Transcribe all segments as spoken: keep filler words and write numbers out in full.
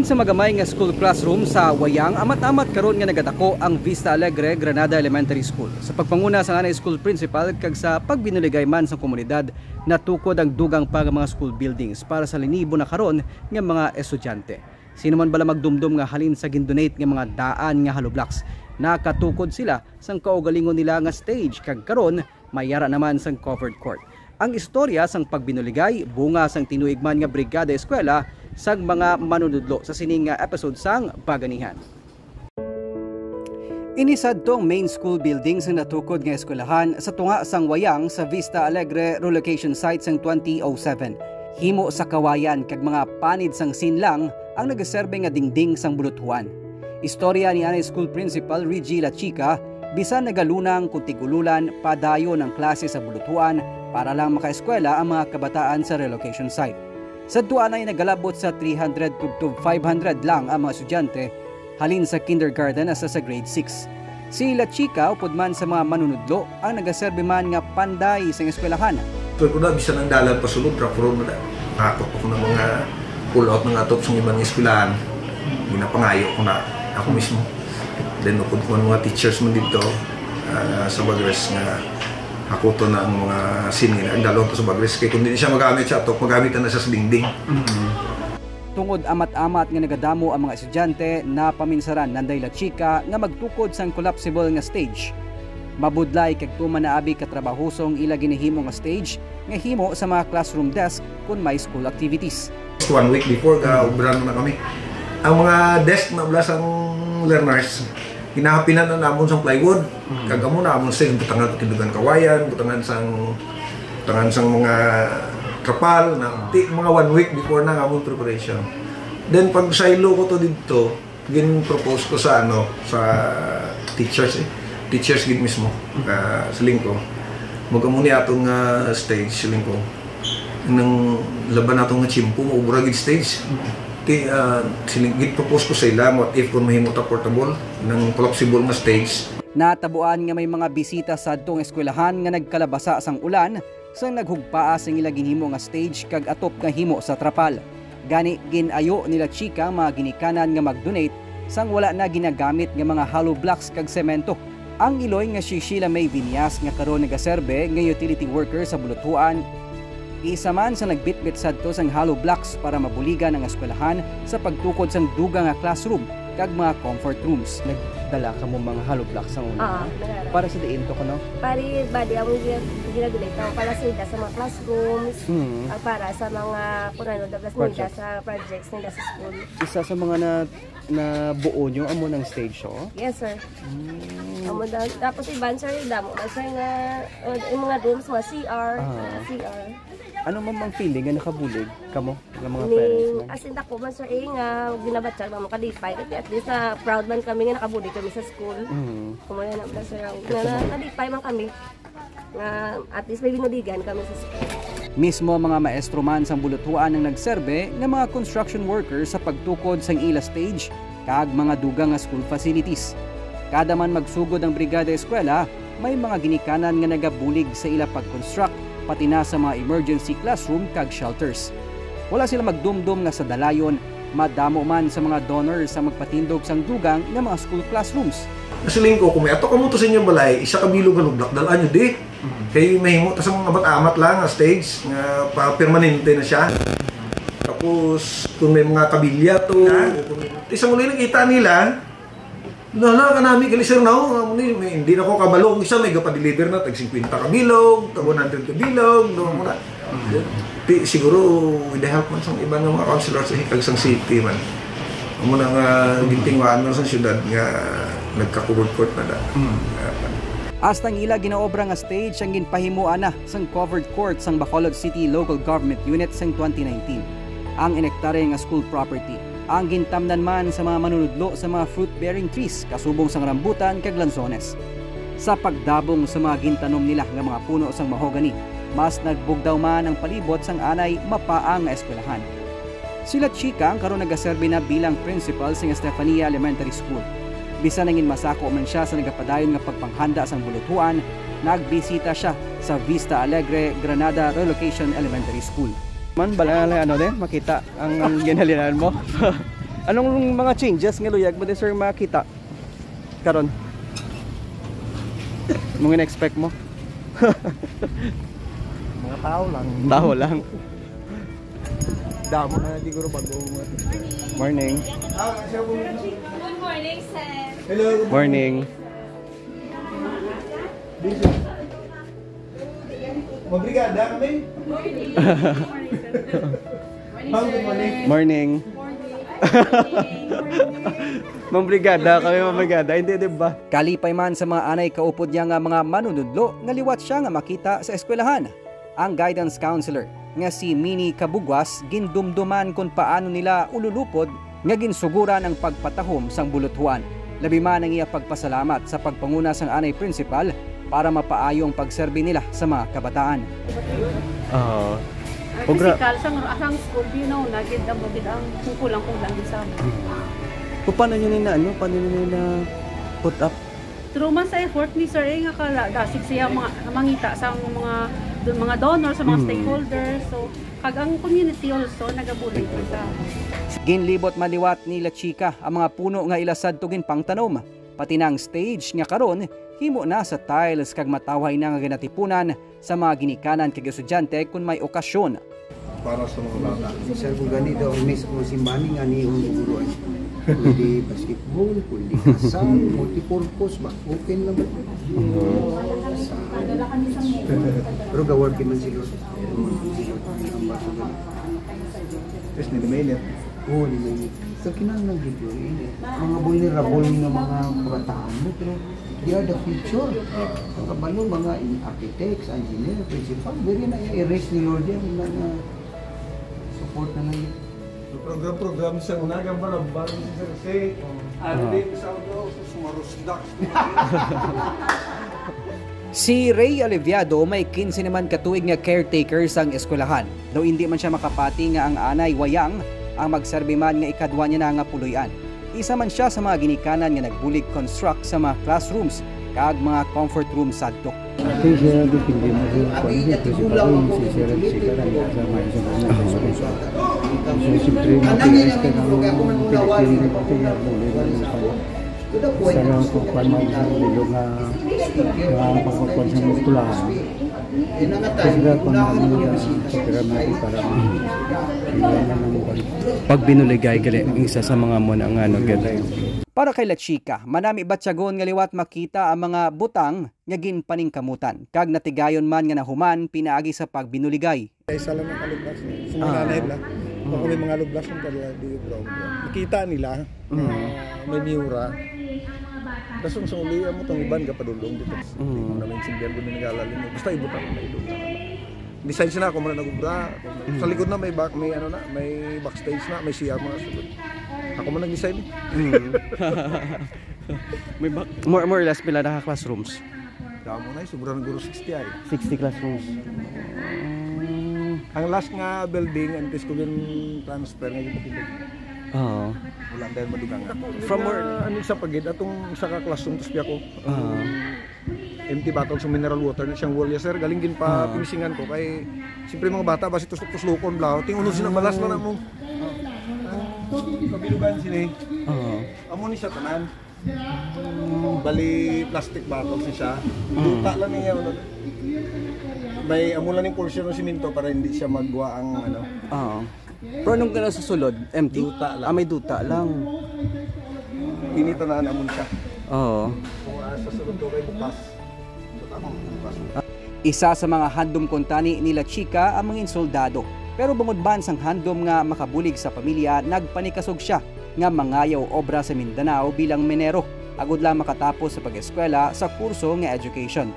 Sa magamay nga school classroom sa Wayang, amat-amat karon nga nagadako ang Vista Alegre Granada Elementary School. Sa pagpanguna sang anay school principal kag sa pagbinuligay man sa komunidad, natukod ang dugang pa nga mga school buildings para sa linibo na karon nga mga estudyante. Sino man bala magdumdom nga halin sa gindonate nga mga daan nga hollow blocks, nakatukod sila sang kaugalingon nila nga stage kag karon may yara naman sang covered court. Ang istorya sang pagbinuligay, bunga sang tinuig man nga Brigada Eskwela sang mga manunudlo sa sining nga episode sang Baganihan. Ini sadto ang main school building sang natukod nga eskwelahan sa tunga sang Wayang sa Vista Alegre relocation site sang twenty oh seven. Himo sa kawayan kag mga panid sang sinlang ang nagaserbe nga dingding sang buluthuan. Istorya ni anay school principal Reggie La Chica, bisan nagalunang kung tig-ululan, padayon ang klase sa buluthuan para lang makaeskwela ang mga kabataan sa relocation site. Sadto anay nagalabot sa three hundred tubtob five hundred lang ang mga estudyante, halin sa kindergarten hasta sa grade six. Si La Chica, upod man sa mga manunudlo, ang nagaserbi man nga panday sang eskwelahan. Tuod ko na, bisan ang dalan pasulod, rough road na da. Nakakot ako ng mga pull-out ng atop sa ibang eskwelahan. Ginapangayo ko na ako mismo. Then, upod ko ang mga teachers man dito, ah, sa Bagres nga ako to na ang mga singin. Ang dalon to sa Bagres. Kaya kung di siya magamit sa atop, magamit na siya sa dingding. Tungod amat-amat nga nagadamo ang mga estudyante, napaminsaran nanday La Chica nga magtukod sang collapsible nga stage. Mabudlay kag tuman na abi katrabahoso ang ila ginahimo nga stage nga himo sa mga classroom desk kon may school activities. Just one week before, ga-obra na kami. Ang mga desk na mula sang learners, ginahapinan na namon sang plywood. Mm. Kag amo na amon stage, butangan, tindugan kawayan, butangan sang, butangan sang mga trapal, na, mm, ti, mga one week before na ang amon preparation. Then, pag saylo ko to didto, gin-propose ko sa, ano, sa teachers, eh. Teachers gid mismo, ah, siling ko. Mag-amo ni atong, ah, stage, siling ko. Nang laban nato nga tiyempo, maubra gid stage. Ti, ah, siling, gid propose ko sa ila, what if kung mahimo ta portable, nang collapsible nga stage. Natabuan nga may mga bisita sadto nga eskwelahan nga nagkalabasa sang ulan, sang naghugpaa sang ila ginhimo nga stage kag atop nga himo sa trapal. Gani, gin-ayo nila Chica ang mga ginikanan nga mag-donate sang wala na ginagamit nga mga hollow blocks kag semento. Ang iloy nga si Sheila May Viñas, nga karon nagaserbe nga utility worker sa Buluthuan, isa man sa nagbitbit sadto sang hollow blocks para mabuligan ang eskwelahan sa pagtukod sang dugang nga classroom kag mga comfort rooms. Nagdala kamo mga hollow blocks sang una, ha? Ah, nagdala. Para sa diin to, kuno? Pari, bali, ang gina-, ginadulay to, para sa ida sa mga classrooms, hmm, ah, para sa mga, kung ano, dapat nila projects, sa projects nila sa school. Isa sa mga na nabuo nyo, amo nang stage show? Yes, sir. Mm. Amo daw. Tapos iban, sir, yung damo man, sir, nga, uh, yung mga rooms, mga C R, ah, C R. Ano man mang feeling nga nakabulig kamo nga mga parents mo? As in, ako man, sir, eh, nga ginabatyag na mo kalipay. Kasi at least, ah, proud man kami nga nakabulig kami sa school. Mm. Kumaya na, sir, na, na, nalipay man kami. Nga at least may binuligan kami sa school. Mismo mga maestro man sang Buluthuan ang nagserbe nga mga construction workers sa pagtukod sang ila stage kag mga dugang nga school facilities. Kada man magsugod ang Brigada Eskwela, may mga ginikanan nga nagabulig sa ila pag-construct, pati na sa mga emergency classroom kag shelters. Wala sila magdumdom nga sa dalayon, madamo man sa mga donors ang magpatindog sang dugang nga mga school classrooms. Nasiling ko, kung may ato kamo to sa inyong balay, isa ka bilog hollow block, dal-an nyo di. Mm. Kay mahimo ta sa mga amat-amat lang nga stage, nga pa-, permanente na siya. Tapos, kung may mga kabilya to, ah, kung may, isang muli nakita nila, na, na, kanami, gali, sir, na, oh, amo ni, may, hindi na ko kabalo. Kung isa, may gapa-deliver na, tag fifty ka bilog, tag one hundred ka bilog, no, mo na. Mm. Di, siguro, with the help man sa iba nga mga councilors, eh, kag sang city man. Amo na nga, gintinguhaan man sa syudad nga nagka-covered court na da. Mm. Hasta ang ila ginaobra nga stage ang ginpahimuan na sang covered court sang Bacolod City Local Government Unit sang twenty nineteen. Ang inektarya nga school property ang gintamnan man sa mga manunudlo sa mga fruit-bearing trees kasubong sang rambutan kag lansones. Sa pagdabong sa mga gintanom nila nga mga puno sang mahogany, mas nagbugdaw man ang palibot sang anay mapaang nga eskwelahan. Si La Chica ang karon nagaserbi na bilang principal sang Estefania Elementary School. Bisan nangin masako man siya sa nagapadayon nga pagpanghanda sang buluthuan, nagbisita siya sa Vista Alegre, Granada Relocation Elementary School. Man, bala na lang, ano, din, makita ang, ang ginhalinan mo. Anong mga changes nga luyag mo din, sir, makita karon? Mong in-expect mo? Mga tao lang. Tao lang. Damo na siguro bago. Morning. Ah, siya po. Good morning, sir. Hello. Morning. Obrigada kami. Ma'am, good morning. Morning. Ma'am Brigada, kami Ma'am Brigada. Hindi, di ba? Kalipay man sa mga anay kaupod niya nga mga manunudlo nga liwat siya nga makita sa eskwelahan. Ang guidance counselor nga si Mini Kabugwas gindumduman kung paano nila ululupod nga ginsuguran ang pagpatahom sang buluthuan. Labi man ang iya pagpasalamat sa pagpanguna sang anay principal para mapaayo ang pagserbi nila sa mga kabataan. Oo. Ang physical, sang, sang school, you know, na gid ang, gid ang kulang-kulang sa amin. Kung paano nyo na, ano, paano nyo na put up? Through man sa effort ni Sir A nga kala, dasig siya mga, mangita sa mga, dun, mga donor, sa mga Mm. stakeholders. So, kag ang community also, nagabulig sa Ginlibot man liwat ni La Chica ang mga puno nga ila sadto ginpangtanom, pati na ang stage nga karon himo na sa tiles kag matawhay na nga ginatipunan sa mga ginikanan kag estudyante kun may okasyon. Para sa mga bata. Sir, kung gani daw ang miss ko simbahan nga ni yung guluhan. Pwede basketball, pwede kasal, multipurpose ba? Open naman. Pero gaward man sila. Ang baso ba? Tapos ni Dominic. Oo, di ba yun? So, kinahanglan gid yun. Eh, mga vulnerable nga mga kabataan mo, pero they are the future. Ang kabalo, mga in- architects, engineer, principal, very na i-erase ni Lord yan. Mga support na lang yun. Program-program sa unagang balambang sa Sir Jose. Ano Ah. din sa ulo, sumarusdak. Si Ray Aliviado may quince naman ka tuig nga caretaker sang eskwelahan. Daw indi man siya makapati nga ang anay Wayang ang magserbi man nga ikadwa niya na nga puloy-an. Isa man siya sa mga ginikanan nga nagbulig construct sa mga classrooms kag mga comfort room sadto. Ate, siya depende mo sa kwan, siya principal, si Sir Chica, kami sa mga isang kanya sa school. So, siyempre, matigas ka ng Pilipino, pati yung bulig mo sa sa mga kwan, mga bilog nga, nga pagkakwan sa mga eskwelahan. Kasi nga, kung ano yung sa pira natin para ma-, ano naman, kwan. Pagbinuligay gali ang isa sa mga mo na nga ano, gali. Para kay La Chica, manami batyagon nga liwat makita ang mga butang nga ginpaningkamutan, kag natigayon man nga nahuman pinaagi sa pagbinuligay. Isa lang ang kalubas. Sa mga Ah. nanay na. Baka may mga lubas ng pala di brown. Nakita nila Mm. na may miura. Dason sa uli mo tong iban ka padulong dito. Mm. Hindi mo naman sindihan kung nagalalim mo. Basta ibutang na ito. Design sila ako man nagubra. Sa likod na may back, may ano na, may backstage na, may C R mga sulod. Ako man nag-design. Mm. May ba- more, more or less pila na ka classrooms? Damo na, sobra ng guro sixty ay. Sixty classrooms. Ang last nga building, antes ko yung transfer nga yung pakita. Oo. Wala dahil madugang. From Nga, where- Ano sa pagid, atong isa ka classroom, tapos ako, Ah. empty bottle sa mineral water na siyang wall, yes, sir. Galing din pa Ah. pinisingan ko kay siyempre mga bata ba si tusok-tuslukon bla. Ting unod sila balas lang mo. Kabilugan sila eh. Oo. Amo ni sa tanan. Bali plastic bottle si siya. Mm. Duta lang niya, ano. May amo lang yung portion ng simento para hindi siya magwa ang ano. Oo. Pero nung ka sa sulod, empty? Duta lang. Ah, may duta lang. Ini tanan amo siya. Oo. Kung ah, sa sulod ko kay bukas. Bukas mo, bukas. Isa sa mga handom kuntani nila Chica ang mga insoldado. Pero bungod man sang handom nga makabulig sa pamilya, nagpanikasog siya nga mangayaw obra sa Mindanao bilang minero, agud lang makatapos sa pag-eskwela sa kurso nga education.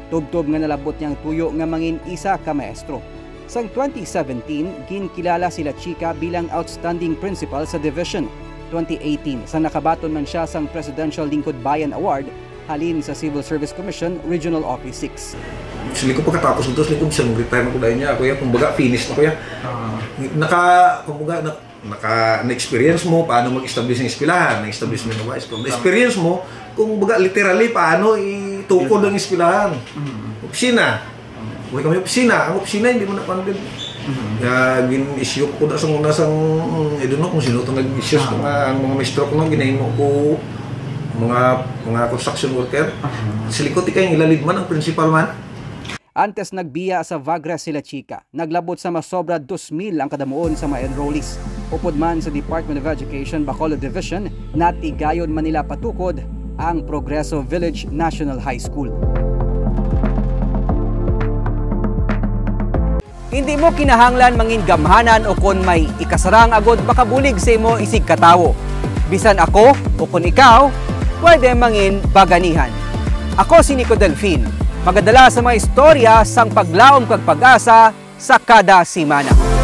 Tubtob nga nalabot niyang tuyo nga mangin isa ka maestro. Sang twenty seventeen, ginkilala sila Chica bilang outstanding principal sa division. Twenty eighteen, sang nakabaton man siya sang Presidential Lingkod Bayan Award halin sa Civil Service Commission Regional Office six. Sili ko pagkatapos nito, sili ko, "Bisan retire na ko dahil niya." Ako yan, kumbaga, finish na ko yan. Naka, kumbaga, na, naka, na-experience mo paano mag-establish ng eskwelahan, na-establish mo ng high school. Na-experience mo, kumbaga, literally, paano itukod ang eskwelahan. Opisina. Uy, kami opisina. Ang opisina, hindi mo na paano din. Nga gin-issue ko na sa una sang, I don't know kung sino to nag-issue sa Ah. mga, ang mga maestro ko, no, ginahimo ko mga, mga construction worker. Ah. Sa likod, ikay, ilalid man ang principal man. Antes nagbiya sa Vagres si La Chica, naglabot sa masobra dos mil ang kadamuon sa mga enrollees. Upod man sa Department of Education Bacolod Division, natigayon man nila patukod ang Progreso Village National High School. Hindi mo kinahanglan mangin gamhanan o kon may ikasarang agod makabulig sa imo isig katawo. Bisan ako o kon ikaw, pwede mangin baganihan. Ako si Nico Delfin, magadala sa mga istorya sang paglaom kag pag-asa sa kada semana.